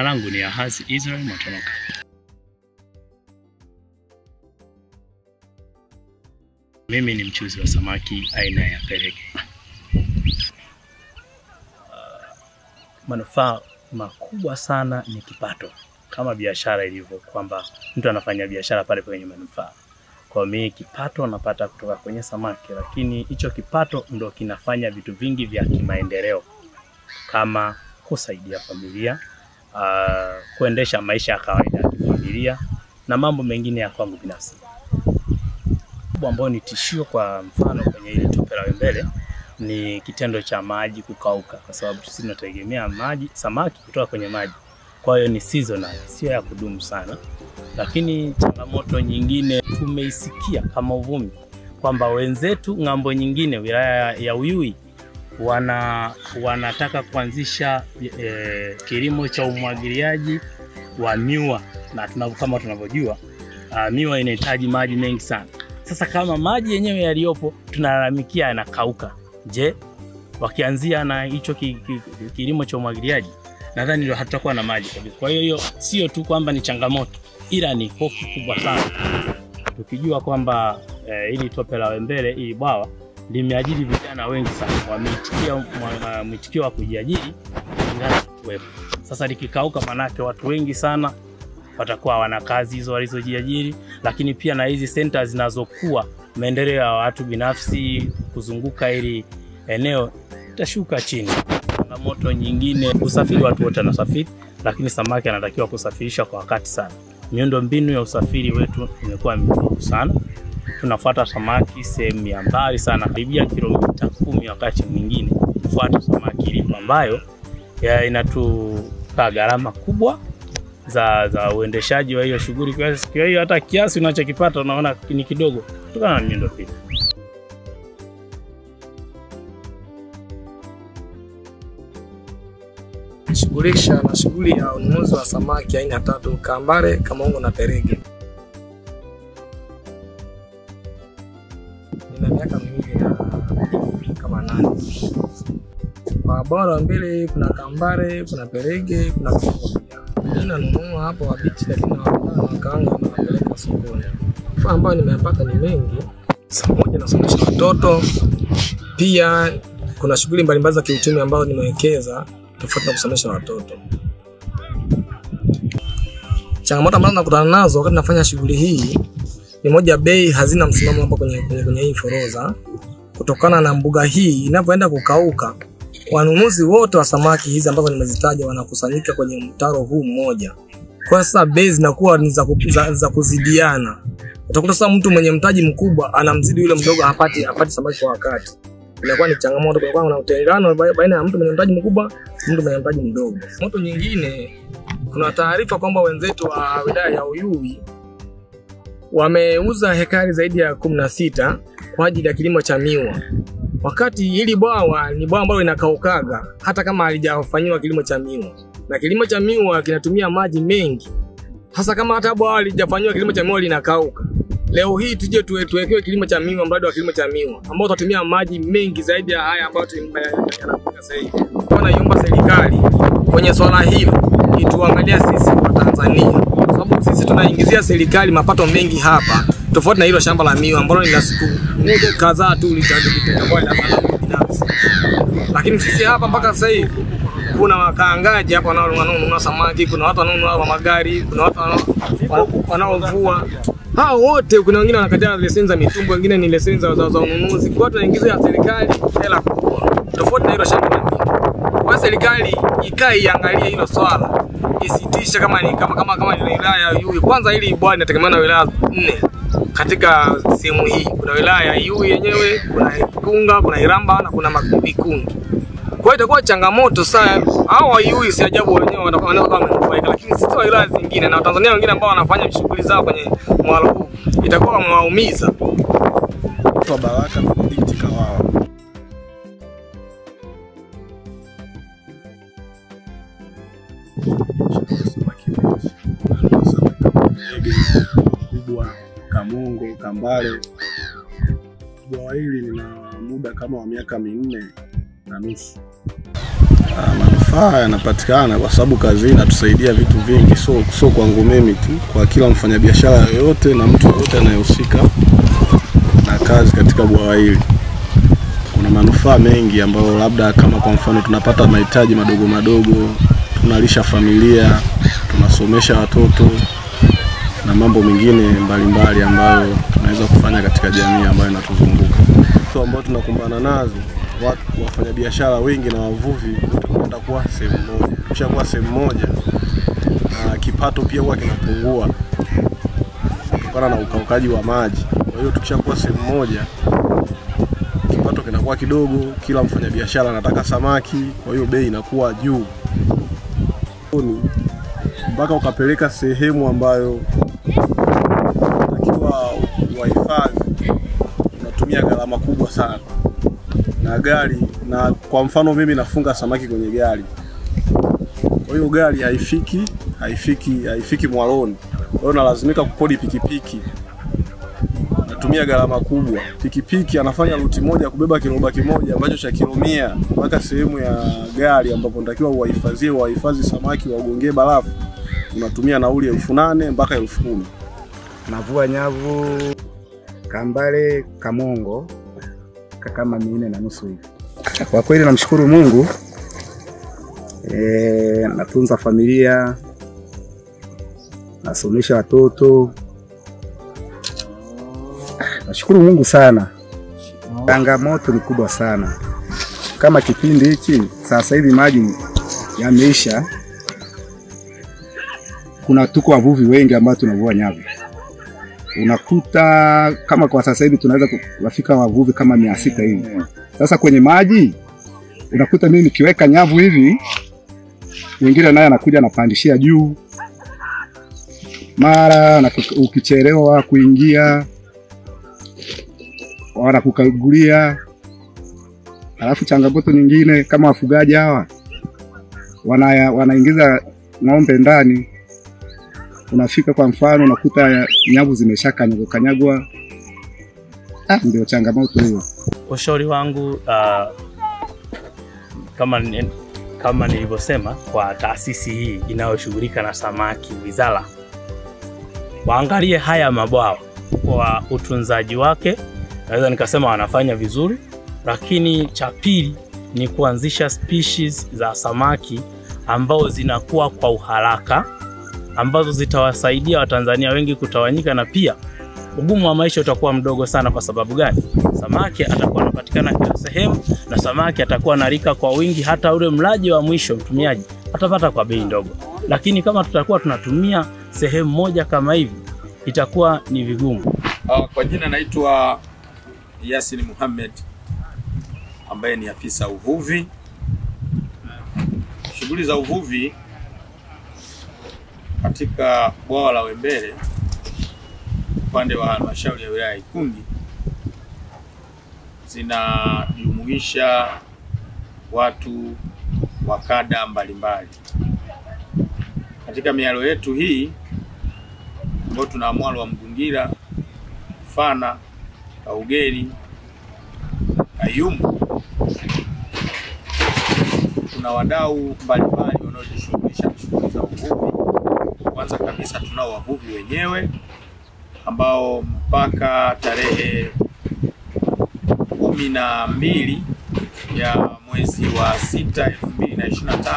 Jina langu ni Ahazi Israel Matonoka. Mimi ni mchuzi wa samaki aina ya perege. Manufaa makubwa sana ni kipato. Kama biashara ilivyo kwamba mtu anafanya biashara pale kwenye manufaa. Kwa mimi kipato napata kutoka kwenye samaki, lakini hicho kipato ndo kinafanya vitu vingi vya kimaendeleo kama kusaidia familia, kuendesha maisha ya kawaida ya kifamilia na mambo mengine ya kwangu binafsi. Ambao ni tishio kwa mfano kwenye hili tope la Wembere ni kitendo cha maji kukauka, kwa sababu sisi tunategemea maji samaki kutoka kwenye maji. Kwa hiyo ni seasonal, sio ya kudumu sana. Lakini changamoto nyingine tumeisikia kama uvumi kwamba wenzetu ng'ambo nyingine wilaya ya Uyui wanataka kuanzisha kilimo cha umwagiliaji wa miwa, na kama tunavyojua miwa inahitaji maji mengi sana. Sasa kama maji yenyewe yaliyopo tunalalamikia yanakauka, je, wakianzia na hicho kilimo cha umwagiliaji nadhani ndio hatutakuwa na maji kabisa. Kwa hiyo hiyo sio tu kwamba ni changamoto, ila ni hofu kubwa sana. Tukijua kwamba hili tope la Wembere, hili bwawa limeajiri vijana wengi sana, wameitikia mwitikio wa kujiajiri kulingana kuwepo. Sasa likikauka, manake watu wengi sana watakuwa wana kazi hizo walizojiajiri, lakini pia na hizi center zinazokuwa maendeleo ya watu binafsi kuzunguka hili eneo itashuka chini. Changamoto nyingine, usafiri, watu wote wanasafiri, lakini samaki anatakiwa kusafirisha kwa wakati sana. Miundo mbinu ya usafiri wetu imekuwa mibovu sana. Tunafuata samaki sehemu ya mbali sana, karibia kilomita 10 wakati mwingine kufuata samaki ilipo, ambayo inatupa gharama kubwa za uendeshaji wa hiyo shughuli. Kwa hiyo hata kiasi unachokipata unaona ni kidogo kutokana na miundo mbinu. Shughulisha na shughuli ya ununuzi wa samaki aina tatu: kambare, kamongo na perege. Nina miaka 2 na kama 8. Kwa bora mbili kuna kambare, kuna perege, kuna kamongo pia. Mimi nanunua hapo wabichi, lakini wakaanga na napeleka sokoni. Manufaa ambayo nimeyapata ni mengi. Moja, nasomesha watoto. Pia kuna shughuli mbalimbali za kiuchumi ambazo nimewekeza tofauti na kusomesha watoto. Changamoto ambazo nakutana nazo wakati nafanya shughuli hii ni moja, bei hazina msimamo hapa kwenye hii forodha. Kutokana na mbuga hii inapoenda kukauka, wanunuzi wote wa samaki hizi ambazo nimezitaja wanakusanyika kwenye mtaro huu mmoja. Kwa sasa bei zinakuwa ni za kuzidiana. Utakuta sasa mtu mwenye mtaji mkubwa anamzidi yule mdogo, hapati samaki kwa wakati. Inakuwa ni changamoto, kwa kuna utengano baina ya mtu mwenye mtaji mkubwa na mtu mwenye mtaji mdogo. Changamoto nyingine, kuna taarifa kwamba wenzetu wa wilaya ya Uyui wameuza hekari zaidi ya 16 kwa ajili ya kilimo cha miwa. Wakati hili bwawa ni bwawa ambalo linakaukaga hata kama halijafanyiwa kilimo cha miwa. Na kilimo cha miwa kinatumia maji mengi. Hasa kama hata bwawa halijafanyiwa kilimo cha miwa linakauka. Leo hii tuje tuwekewe kilimo cha miwa, mradi wa kilimo cha miwa ambao utatumia maji mengi zaidi ya haya ambayo tunayapata sasa hivi. Kwa naiomba serikali kwenye swala hilo ituangalia sisi wa Tanzania, kwa sababu sisi tunaingizia serikali mapato mengi hapa, tofauti na hilo shamba la miwa ambalo lina siku kadhaa tu litakuwa la binafsi. Lakini sisi hapa mpaka sasa hivi kuna wakaangaji hapa wanaonunua samaki, kuna watu wanaonunua magari, kuna watu wanaovua. Hao wote, kuna wengine wanakataa leseni za mitumbo, wengine ni leseni za ununuzi. Kwa hiyo tunaingiza serikali hela kubwa tofauti na hilo shamba la miwa. Kwa serikali ikae iangalie hilo swala, isitishe kama ni kama ni wilaya ya Uyui. Kwanza hili bwana inategemea na wilaya 4 katika sehemu hii. Kuna wilaya ya Uyui yenyewe, kuna Ikunga, kuna Iramba na kuna Makungi. Kwa hiyo itakuwa changamoto sana. Hao wa Uyui si ajabu wenyewe wanakuwa wamenufaika, lakini sisi wa wilaya zingine na Watanzania wengine ambao wanafanya shughuli zao kwenye mwalo huu itakuwa wamewaumiza. Kwa Baraka Benedict Kawawa. Kubwa, kamongo, kambale. Bwawa hili lina muda kama wa miaka 4.5. Manufaa Manufaa yanapatikana kwa sababu kazi inatusaidia vitu vingi, sio kwangu mimi tu, kwa kila mfanyabiashara yoyote na mtu yoyote anayehusika na kazi katika bwawa hili. Kuna manufaa mengi ambayo labda kama kwa mfano tunapata mahitaji madogo madogo, tunalisha familia, tunasomesha watoto na mambo mengine mbalimbali ambayo tunaweza kufanya katika jamii ambayo inatuzunguka. Kitu ambacho tunakumbana nazo, watu wafanyabiashara wengi na wavuvi wote kuwa sehemu moja. Tukishakuwa sehemu moja, na kipato pia huwa kinapungua kutokana na ukaukaji wa maji. Kwa hiyo tukishakuwa sehemu moja, kipato kinakuwa kidogo, kila mfanyabiashara anataka samaki, kwa hiyo bei inakuwa juu. Mpaka ukapeleka sehemu ambayo unatakiwa uhifadhi, unatumia gharama kubwa sana. Na gari, na kwa mfano mimi nafunga samaki kwenye gari. Kwa hiyo gari haifiki mwaloni. Kwa hiyo nalazimika kukodi pikipiki. Natumia gharama kubwa. Pikipiki anafanya ruti moja kubeba kiroba kimoja ambacho cha kilo 100 mpaka sehemu ya gari ambapo natakiwa wahifadhi samaki waugongee barafu. Unatumia nauli 8,000 mpaka 10,000. Navua nyavu kambale kamongo kama 4.5 hivi. Kwa kweli namshukuru Mungu. Natunza familia, nasomesha watoto. Nashukuru Mungu sana. Changamoto ni kubwa sana. Kama kipindi hiki sasa hivi maji yameisha, kuna tuko wavuvi wengi ambao tunavua nyavu. Unakuta kama kwa sasa hivi tunaweza kufika wavuvi kama 600 hivi. Sasa kwenye maji unakuta mimi nikiweka nyavu hivi, mwingine naye anakuja anapandishia juu. Mara na ukichelewa kuingia wanakukagulia. Alafu changamoto nyingine kama wafugaji hawa wanaingiza ng'ombe ndani. Unafika kwa mfano unakuta nyavu zimeshakanyagwa. Ndio changamoto hiyo. Ushauri wangu kama nilivyosema, kwa taasisi hii inayoshughulika na samaki, wizara, waangalie haya mabwawa kwa utunzaji wake. Naweza nikasema wanafanya vizuri, lakini cha pili ni kuanzisha species za samaki ambao zinakuwa kwa uharaka, ambazo zitawasaidia Watanzania wengi kutawanyika, na pia ugumu wa maisha utakuwa mdogo sana. Kwa sababu gani? Samaki atakuwa anapatikana kila sehemu, na samaki atakuwa analika kwa wingi, hata ule mlaji wa mwisho mtumiaji atapata kwa bei ndogo. Lakini kama tutakuwa tunatumia sehemu moja kama hivi, itakuwa ni vigumu. Kwa jina naitwa Yasin Muhammad, ambaye ni afisa uvuvi. Shughuli za uvuvi katika bwawa la Wembere upande wa halmashauri ya wilaya ya Ikungi zinajumuisha watu wa kada mbalimbali. Katika mialo yetu hii ambayo tuna mwalo wa Mgungira, Fana, Kaugeri, Kayumbu, kuna wadau mbalimbali wanaojishughulisha na shughuli za uvuvi. Kwanza kabisa tunao wavuvi wenyewe ambao mpaka tarehe 12 ya mwezi wa 6 2025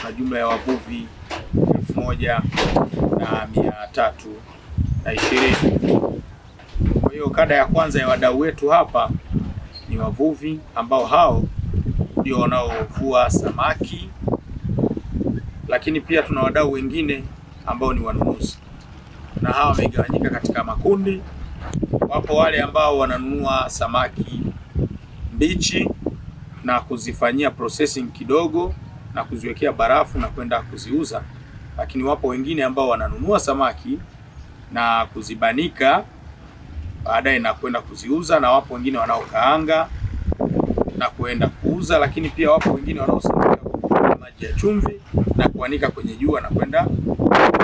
na jumla ya wavuvi 1320. Kwa hiyo kada ya kwanza ya wadau wetu hapa ni wavuvi ambao hao ndio wanaovua samaki, lakini pia tuna wadau wengine ambao ni wanunuzi, na hawa wamegawanyika katika makundi. Wapo wale ambao wananunua samaki mbichi na kuzifanyia processing kidogo na kuziwekea barafu na kwenda kuziuza, lakini wapo wengine ambao wananunua samaki na kuzibanika baadaye na kwenda kuziuza, na wapo wengine wanaokaanga na kwenda kuuza, lakini pia wapo wengine wanaosindika kwa maji ya chumvi na kuanika kwenye jua na kwenda kuuza.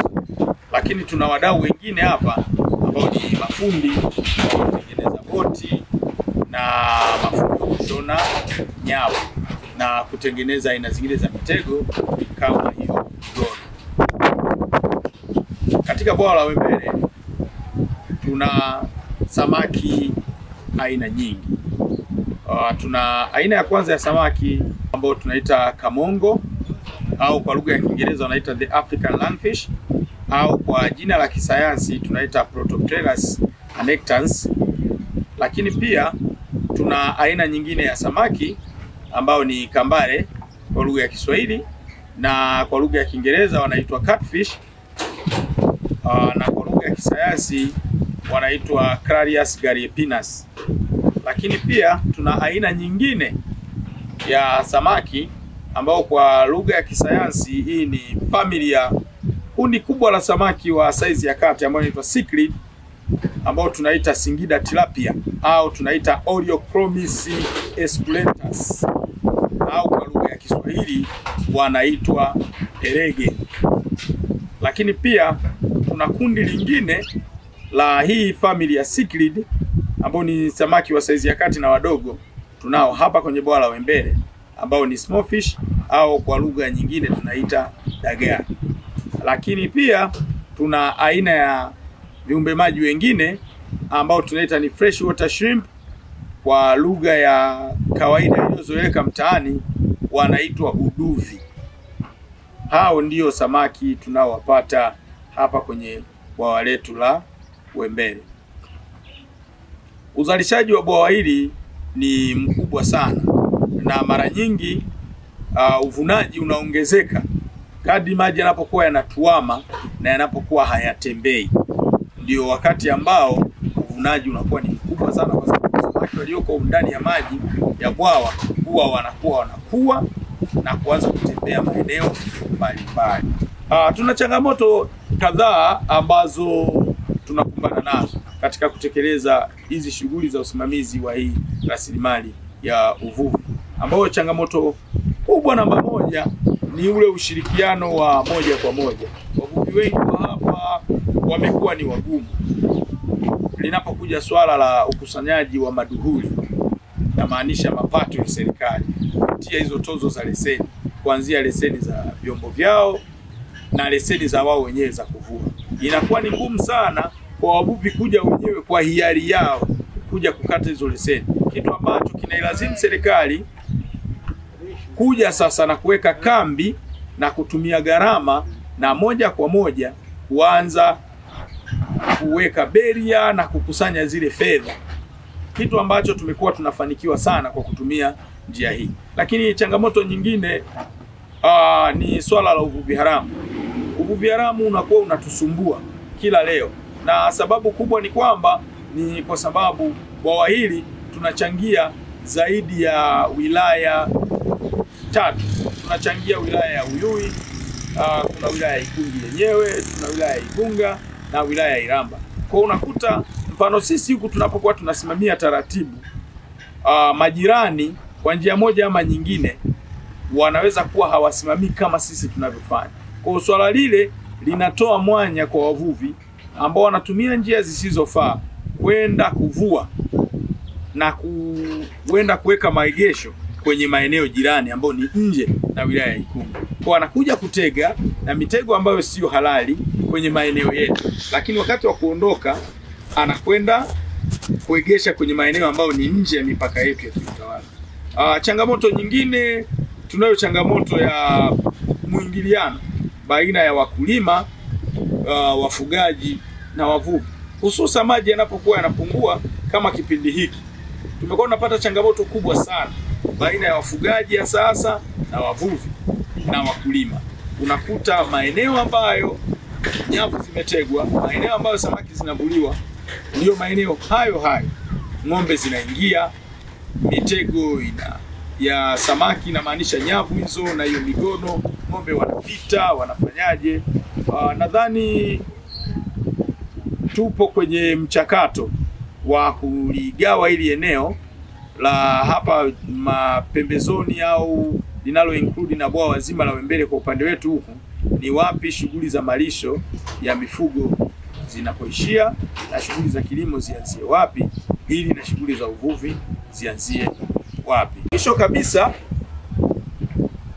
Lakini tuna wadau wengine hapa ambao ni mafundi wa kutengeneza boti na mafundi wa kushona nyavu. na kutengeneza aina zingine za mitego kama hiyo gono. Katika bwawa la Wembere tuna samaki aina nyingi. Tuna aina ya kwanza ya samaki ambao tunaita kamongo, au kwa lugha ya Kiingereza wanaita the African lungfish, au kwa jina la kisayansi tunaita Protopterus annectans. Lakini pia tuna aina nyingine ya samaki ambao ni kambare kwa lugha ya Kiswahili, na kwa lugha ya Kiingereza wanaitwa catfish, na kwa lugha ya kisayansi wanaitwa Clarias gariepinus. Lakini pia tuna aina nyingine ya samaki ambao kwa lugha ya kisayansi hii ni familia, kundi kubwa la samaki wa saizi ya kati ambao inaitwa cichlid, ambao tunaita Singida tilapia au tunaita Oreochromis esculentus, au kwa lugha ya Kiswahili wanaitwa perege. Lakini pia tuna kundi lingine la hii familia ya cichlid ambao ni samaki wa saizi ya kati na wadogo, tunao hapa kwenye bwawa la Wembere ambao ni small fish au kwa lugha nyingine tunaita dagaa. Lakini pia tuna aina ya viumbe maji wengine ambao tunaita ni freshwater shrimp, kwa lugha ya kawaida iliyozoeleka mtaani wanaitwa uduvi. Hao ndio samaki tunaowapata hapa kwenye bwawa letu la Wembere. Uzalishaji wa bwawa hili ni mkubwa sana, na mara nyingi uvunaji unaongezeka kadri maji yanapokuwa yanatuama na yanapokuwa hayatembei. Ndio wakati ambao uvunaji unakuwa ni mkubwa sana, kwa sababu samaki walioko ndani ya maji ya bwawa huwa wanakuwa na kuanza kutembea maeneo mbalimbali. Tuna changamoto kadhaa ambazo tunakumbana nazo katika kutekeleza hizi shughuli za usimamizi wa hii rasilimali ya uvuvi, ambayo changamoto kubwa namba moja ni ule ushirikiano wa moja kwa moja. Wavuvi wengi wa hapa wamekuwa ni wagumu linapokuja swala la ukusanyaji wa maduhuli, namaanisha mapato ya serikali kupitia hizo tozo za leseni, kuanzia leseni za vyombo vyao na leseni za wao wenyewe za kuvua. Inakuwa ni ngumu sana kwa wavuvi kuja wenyewe kwa hiari yao kuja kukata hizo leseni, kitu ambacho kinailazimu serikali kuja sasa na kuweka kambi na kutumia gharama na moja kwa moja kuanza kuweka beria na kukusanya zile fedha, kitu ambacho tumekuwa tunafanikiwa sana kwa kutumia njia hii. Lakini changamoto nyingine ni swala la uvuvi haramu. Uvuvi haramu unakuwa unatusumbua kila leo, na sababu kubwa ni kwamba ni kwa sababu bwawa hili tunachangia zaidi ya wilaya tatu. Tunachangia wilaya ya Uyui, kuna wilaya ya Ikungi yenyewe, tuna wilaya ya Igunga na wilaya ya Iramba. Kwa unakuta mfano sisi huku tunapokuwa tunasimamia taratibu, majirani kwa njia moja ama nyingine wanaweza kuwa hawasimamii kama sisi tunavyofanya. Kwa swala lile linatoa mwanya kwa wavuvi ambao wanatumia njia zisizofaa kwenda kuvua na kwenda kuweka maegesho kwenye maeneo jirani ambao ni nje na wilaya ya Ikungi. Kwa wanakuja kutega na mitego ambayo sio halali kwenye maeneo yetu, lakini wakati wa kuondoka anakwenda kuegesha kwenye maeneo ambayo ni nje ya mipaka yetu ya kiutawala. Changamoto nyingine tunayo changamoto ya mwingiliano baina ya wakulima, wafugaji na wavuvi, hususan maji yanapokuwa yanapungua kama kipindi hiki. Tumekuwa tunapata changamoto kubwa sana baina ya wafugaji ya sasa na wavuvi na wakulima. Unakuta maeneo ambayo nyavu zimetegwa, maeneo ambayo samaki zinavuliwa, ndio maeneo hayo hayo ng'ombe zinaingia, mitego ina ya samaki, inamaanisha nyavu hizo na hiyo migono, ng'ombe wanapita, wanafanyaje. Nadhani tupo kwenye mchakato wa kuligawa hili eneo la hapa mapembezoni au linalo include na bwawa zima la Wembere kwa upande wetu huku, ni wapi shughuli za malisho ya mifugo zinapoishia na shughuli za kilimo zianzie wapi, ili na shughuli za uvuvi zianzie wapi. Mwisho kabisa,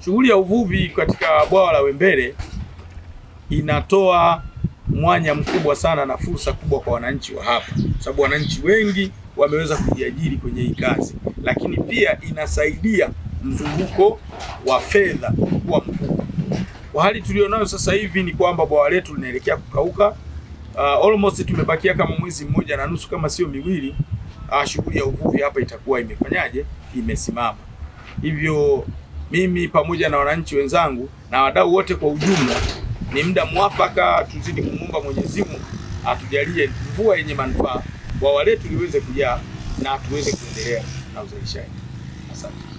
Shughuli ya uvuvi katika bwawa la Wembere inatoa mwanya mkubwa sana na fursa kubwa kwa wananchi wa hapa, sababu wananchi wengi wameweza kujiajiri kwenye hii kazi, lakini pia inasaidia mzunguko wa fedha kuwa mkubwa. Kwa hali tulionayo sasa hivi ni kwamba bwawa letu linaelekea kukauka. Almost tumebakia kama mwezi mmoja na nusu kama sio miwili, shughuli ya uvuvi hapa itakuwa imefanyaje, imesimama. Hivyo mimi pamoja na wananchi wenzangu na wadau wote kwa ujumla, ni muda mwafaka tuzidi kumuomba Mwenyezi Mungu atujalie mvua yenye manufaa, bwawa letu liweze kujaa na tuweze kuendelea na uzalishaji. Asante.